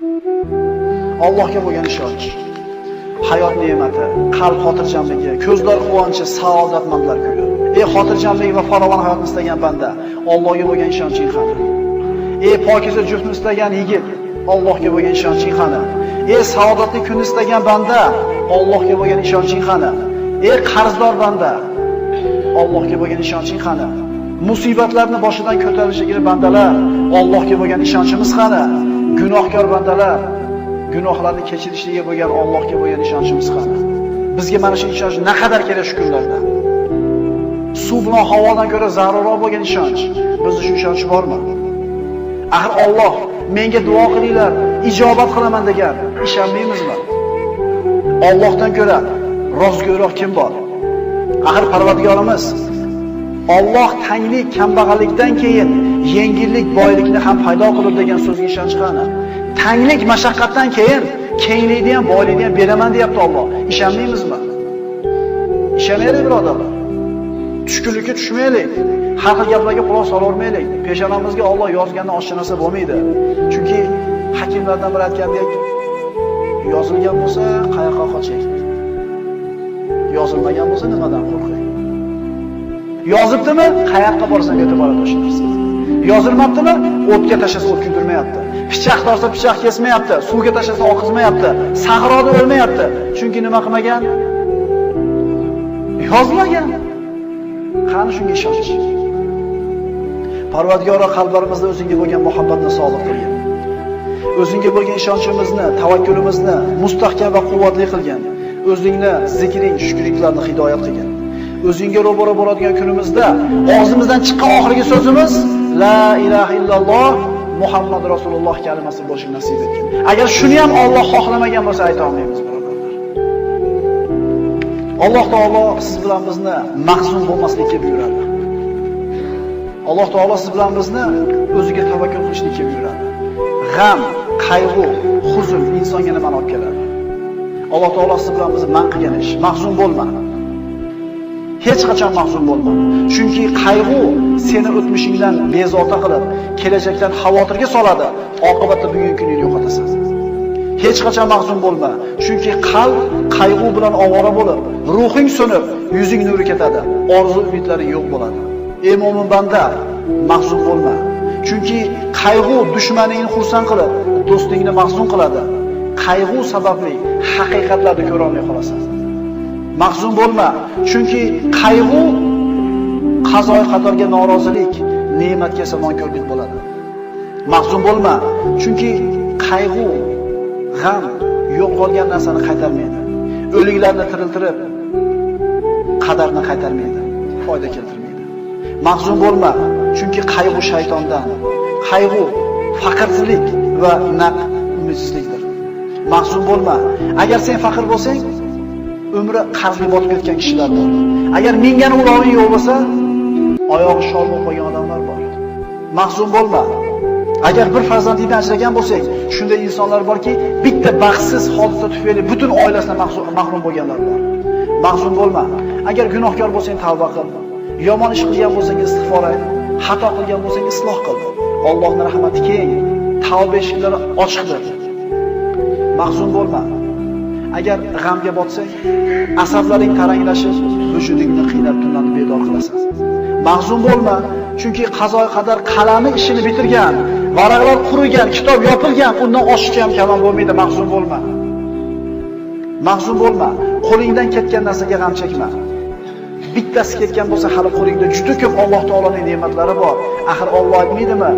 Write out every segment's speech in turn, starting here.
Allohga bo'lgan ishonch, hayot ne'mati, qalb xotirjamligi, ko'zlar quvonchi, saodatmandlar kuyi. Ey xotirjamlik va farovon hayotni istagan banda, Allohga bo'lgan ishonching qani? Ey pokiza juftni istagan yigit, Allohga bo'lgan ishonching qani? Ey saodatli kunni istagan banda, Allohga bo'lgan ishonching qani? Ey qarzdor banda, Allohga bo'lgan ishonching qani? Musibatlarni boshidan ko'tarishiga bandalar, Allohga bo'lgan ishonchimiz qani? Gunohkor bandalar, gunohlarni kechirishiga bo'lgan Allohga bo'lgan ishonchimiz qani? Bizga mana shu ishonch naqadar kerak shu kunlarda. Suv bilan havodan ko'ra zarurroq bo'lgan ishonch. Bizda shu ishonch bormi? Axir Alloh menga duo qilinglar, ijobat qilaman degan, ishonmaymizmi? Allohdan ko'ra rostgo'yroq kim bor? Axir Parvardigorimiz Alloh tanglik, kambag'allikdan keyin yengillik, boylikni ham paydo qilib degan so'zga ishonch qani? Tanglik, mashaqqatdan keyin kenglikni ham, boylikni ham beraman deyapti Alloh. Ishonmaymizmi? Ishonaylik, birodarlar. Tushkunlikka tushmaylik. Har xil gaplarga quloq solavermaylik. Peshonamizga Alloh yozgandan oshcha narsa bo'lmaydi. Chunki hakimlardan biri aytgandek, yozilgan bo'lsa, qayoqqa qochay? Yozilmagan bo'lsa, nimadan qo'rqay? Yozibdimi, qayoqqa borsang yetib boradi o'sha narsa. Yozilmabdimi, o'tga tashlasa o't kuydirmayapti. Pichoq tortsa pichoq kesmayapti, suvga tashlasa oqizmayapti, sahroda o'lmayapti. Chunki nima qilmagan? Yozmagan. Qani shunga ishonch? Parvardigoro, qalblarimizda o'zingga bo'lgan muhabbatni soliq qilgin. O'zingga bo'lgan ishonchimizni, tavakkulimizni mustahkam va quvvatli qilgin. O'zingni zikring, shukringlarni hidoyat qilgin. O'zingga ro'baro bo'ladigan kunimizda og'zimizdan chiqqan oxirgi so'zimiz la ilaha illalloh Muhammad Rasululloh kalimasi bo'lishini nasib etgin. Agar shuni ham Alloh xohlamagan bo'lsa, ayta olmaymiz, birodarlar. Alloh taolo siz bilan bizni mahzun bo'lmaslikka buyuradi. Alloh taolo siz bilan bizni o'ziga tavakkul qilishlikka buyuradi. G'am, qayg'u, huzun insonga nimani olib keladi? Alloh taolo siz bilan bizni man qilgan ish, mahzun bo'lma. Hech qachon mahzun bo'lma. Chunki qayg'u seni o'tmishingdan bezovta qilib, kelajakdan xavotirga soladi, oqibatda bugungi kuningni yo'qotasan. Hech qachon mahzun bo'lma. Chunki qalb qayg'u bilan ovora bo'lib, ruhing so'nib, yuzing nuri ketadi, orzu umidlaring yo'q bo'ladi. Ey mo'min banda, mahzun bo'lma. Chunki qayg'u dushmaningni xursand qilib, do'stingni mahzun qiladi. Qayg'u sababli haqiqatlarni ko'ra olmay qolasan. Mahzun bo'lma, chunki qayg'u qazo qadarga norozilik, ne'matga esa nonko'rlik bo'ladi. Mahzun bo'lma, chunki qayg'u, g'am yo'qolgan narsani qaytarmaydi. O'liklarni tiriltirib, qadarni qaytarmaydi, foyda keltirmaydi. Mahzun bo'lma, chunki qayg'u shaytondan, qayg'u faqirlik va naq umidsizlikdir. Mahzun bo'lma. Agar sen faqir bo'lsang, umri qarzga botib ketgan kishilar bor. Agar mingan uloving yo'q bo'lsa, oyog'i shol bo'lib qolgan odamlar bor. Mahzun bo'lma. Agar bir farzandingdan ajragan bo'lsang, shunday insonlar borki, bitta baxtsiz hodisa tufayli butun oilasidan mahrum bo'lganlar bor. Mahzun bo'lma. Agar gunohkor bo'lsang, tavba qil. Yomon ish qilgan bo'lsang, istig'for ayt. Xato qilgan bo'lsang, isloh qil. Allohning rahmati keng, tavba eshiklari ochiqdir. Mahzun bo'lma. Agar g'amga botsang, asablaring taranglashib, vujudingni qiynab tunlarni bedor qilasan. Mahzun bo'lma, chunki qazo qadar qalami ishini bitirgan, varaqlar qurigan, kitob yopilgan, undan oshiqcha ham kalom bo'lmaydi. Mahzun bo'lma. Mahzun bo'lma. Qo'lingdan ketgan narsaga g'am chekma. Bittasi ketgan bo'lsa, hali qo'lingda juda ko'p Alloh taoloning ne'matlari bor. Axir Alloh aytmaydimi?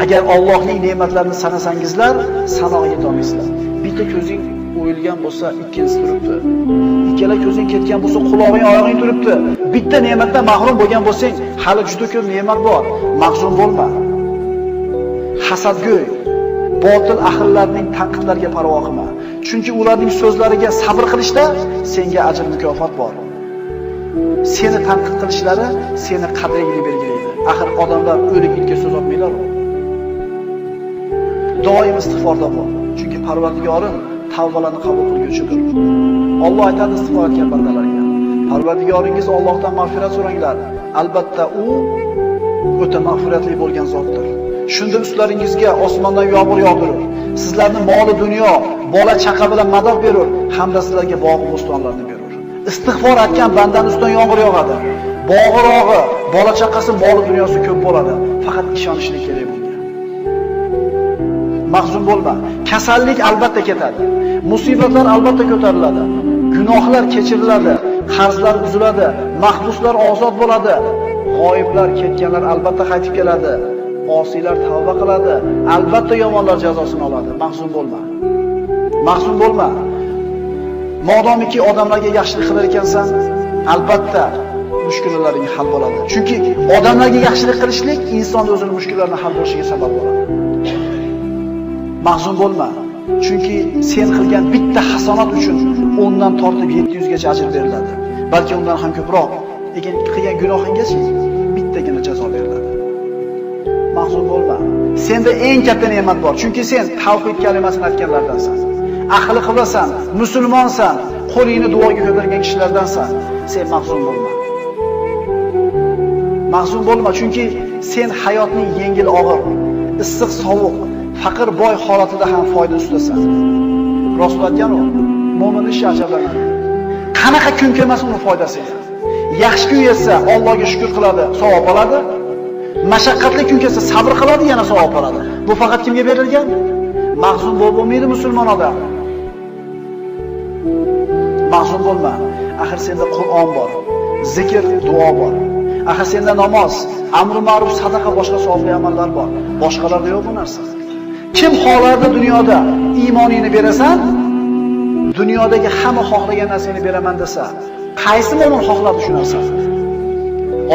Agar Allohning ne'matlarini sanasangizlar, sanog'iga yetolmaysizlar. Bitta ko'zing o'yilgan bo'lsa, ikkinchisi turibdi. Ikkala ko'zing ketgan bo'lsa, qulog'ing, oyog'ing turibdi. Bitta ne'matdan mahrum bo'lgan bo'lsang, hali juda ko'p ne'mat bor. Mahzun bo'lma. Hasadgo'y, botil ahillarning tanqidlariga parvo qilma. Chunki ularning so'zlariga sabr qilishda senga ajr mukofot bor. Seni tanqid qilishlari seni qadringni belgilaydi. Axir odamlar o'lik itga so'z otmaylar. Doim istig'forda bo'l. Chunki Parvardigorim tavbalarni qabul qilguvchidir. Alloh aytadi istig'for etgan bandalarga: Parvardigoringiz Allohdan mag'firat so'ranglar. Albatta u o'ta mag'firatli bo'lgan zotdir. Shunda ustlaringizga osmondan yomg'ir yog'dirur. Sizlarni moli dunyo, bola chaqa bilan madad berur hamda sizlarga bog' bo'stonlarni berur. Istig'for aytgan bandaning ustidan yomg'ir yog'adi. Bog'i-rog'i, bola chaqasi, moli dunyosi ko'p bo'ladi. Faqat ishonishlik kerak bunga. Mahzun bo'lma. Kasallik albatta ketadi. Musibatlar albatta ko'tariladi. Gunohlar kechiriladi, qarzlar uziladi, mahbuslar ozod bo'ladi. G'oyiblar, ketganlar albatta qaytib keladi. Osiylar tavba qiladi, albatta yomonlar jazosini oladi. Mahzun bo'lma. Mahzun bo'lma. Modomiki odamlarga yaxshilik qilar ekansan, albatta mushkullaring hal bo'ladi. Chunki odamlarga yaxshilik qilishlik inson o'zining mushkullarini hal bo'lishiga sabab bo'ladi. Mahzun bo'lma. Chunki sen qilgan bitta hasonat uchun 10 dan tortib 700 gacha ajr beriladi. Balki undan ham ko'proq. Lekin qilgan gunohingacha bittagina jazo beriladi. Mahzun bo'lma. Senda eng katta ne'mat bor. Chunki sen tavhid kalimasini aytganlardansan. Ahli qiblasan, musulmonsan, qo'lingni duoga ko'targan kishilardansan. Sen mahzun bo'lma. Mahzun bo'lma, chunki sen hayotning yengil og'ir, issiq sovuq, faqir boy holatida ham foyda ustidasan. Rost aytgan u, mo'min ishi ajablanadi. Qanaqa kun kelmasin uni foydasiga. Yaxshi kun kelsa Allohga shukr qiladi, savob oladi. Mashaqqatli kun kelsa sabr qiladi, yana savob oladi. Bu faqat kimga berilgan? Mahzun bo'lib bo'lmaydi musulmon odam. Mahzun bo'lma. Axir senda Qur'on bor, zikr, duo bor. Axir senda namoz, amri ma'ruf, sadaqa, boshqa savobli amallar bor. Boshqalarda yo'q bu narsa. Kim xohlardi dunyoda iymoningni berasan, dunyodagi hamma xohlagan narsani beraman desa, qaysi mo'min xohladi shu narsani?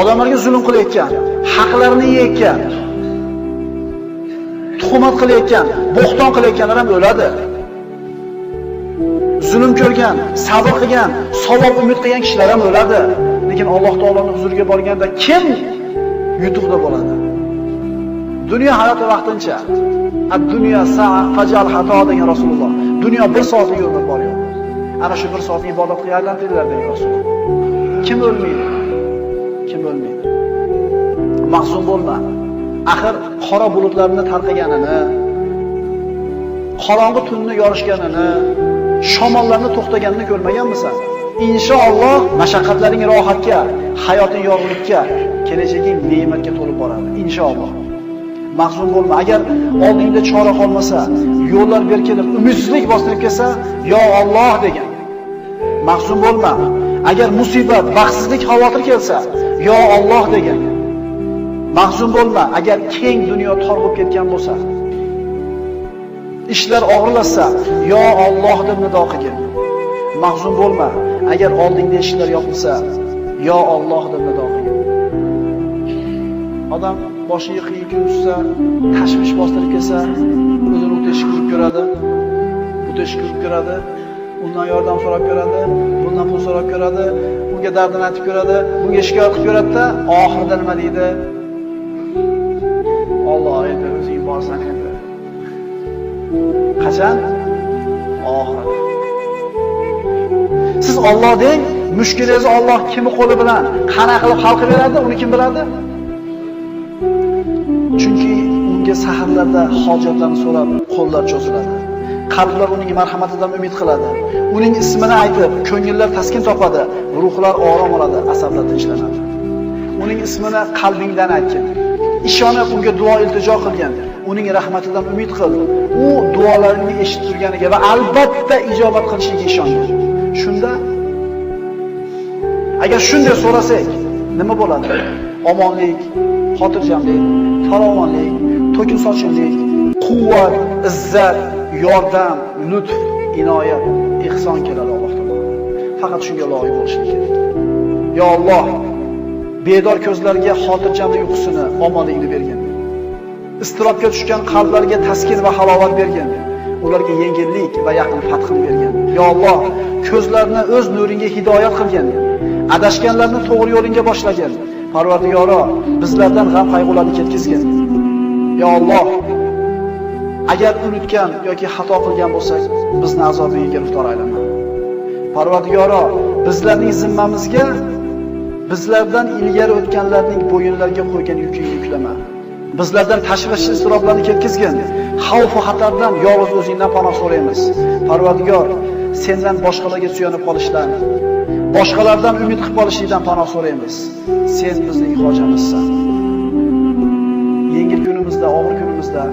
Odamlarga zulm qilayotgan, haqlarini yeyotgan, tuhmat qilayotgan, bo'xton qilayotganlar ham o'ladi. Zulm ko'rgan, sabr qilgan, savob umid qilgan kishilar ham o'ladi. Lekin Alloh taoloning huzuriga borganda kim yutuqda bo'ladi? Dunyo hayoti vaqtincha. Ad-dunyo sa'a fajal xato degan Rasululloh. Dunyo bir soatlik umr bor yo'q. Ana shu bir soatni ibodatga aylantiringlar degan Rasululloh. Kim o'lmaydi? Kim o'lmaydi? Mahzun bo'lma. Axir qora bulutlarni tarqaganini, qorong'i tunni yorishganini, shamollarni to'xtaganini ko'rmaganmisan? Inshaalloh mashaqqatlaring rohatga, hayoting yorug'likka, kelajaging ne'matga to'lib boradi. Inshaalloh. Mahzun bo'lma. Agar oldingda chora qolmasa, yo'llar berkilib, umidsizlik bostirib kelsa, yo Alloh degan. Mahzun bo'lma. Agar musibat, baxtsizlik, xavotir kelsa, yo Alloh degan. Mahzun bo'lma. Agar keng dunyo tor bo'lib ketgan bo'lsa, ishlar og'irlashsa, yo Alloh deb nido qilgin. Mahzun bo'lma. Agar oldingda eshiklar yopilsa, yo Alloh deb nido qilgin. Odam boshiga qiyin kun tushsa, tashvish bostirib kelsa, o'zini u teshik urib ko'radi, bu teshik urib ko'radi, undan yordam so'rab ko'radi, bundan pul so'rab ko'radi, unga dardini aytib ko'radi, bunga shikoyat qilib ko'radi-da, oxirida nima deydi? Alloh endi o'zing borsan endi. Qachon? Oxirida. Siz Alloh deng, mushkulingizni Alloh kimni qo'li bilan qana qilib hal qilib beradi, uni kim biladi? Chunki unga saharlarda hojatlarni so'rab qo'llar cho'ziladi. Qalblar uning marhamatidan umid qiladi. Uning ismini aytib, ko'ngillar taskin topadi, ruhlar orom oladi, asablar tinchlanadi. Uning ismini qalbingdan aytgin. Ishonib unga duo iltijo qilgin. Uning rahmatidan umid qil. U duolaringni eshitib turganiga va albatta ijobat qilishiga ishongin. Shunda agar shunday so'rasak, nima bo'ladi? Omonlik, xotirjamlik, farovonlik, to'kin sochinlik, quvvat, izzat, yordam, lutf, inoyat, ihson keladi Alloh tomonidan. Faqat shunga loyiq bo'lishlik kerak. Yo Alloh, bedor ko'zlarga xotirjamlik uyqusini, omonlikni bergin. Iztirobga tushgan qalblarga taskin va halovat bergin. Ularga yengillik va yaqin fathni bergin. Yo Alloh, ko'zlarni o'z nuringga hidoyat qilgin. Adashganlarni to'g'ri yo'lingga boshlagin. Parvardigoro, bizlardan g'am qayg'ularni ketkizgin. Yo Alloh, agar unutgan yoki xato qilgan bo'lsak, bizni azobingga giriftor aylama. Parvardigoro, bizlarning zimmamizga bizlardan ilgari o'tganlarning bo'yinlariga qo'ygan yukingni yuklama. Bizlardan tashvish iztiroblarni ketkizgin. Xavf va xatardan yolg'iz o'zingdan panoh so'raymiz. Parvardigor, sendan boshqalarga suyanib qolishdan, boshqalardan umid qilib qolishlikdan panoh so'raymiz. Sen bizning hojamizsan. Yengil kunimizda, og'ir kunimizda,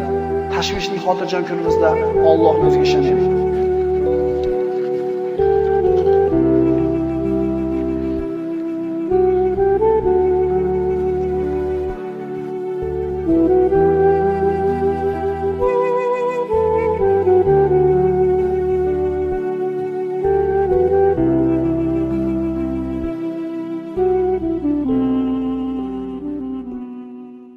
tashvishli xotirjam kunimizda Allohning o'ziga ishonaylik.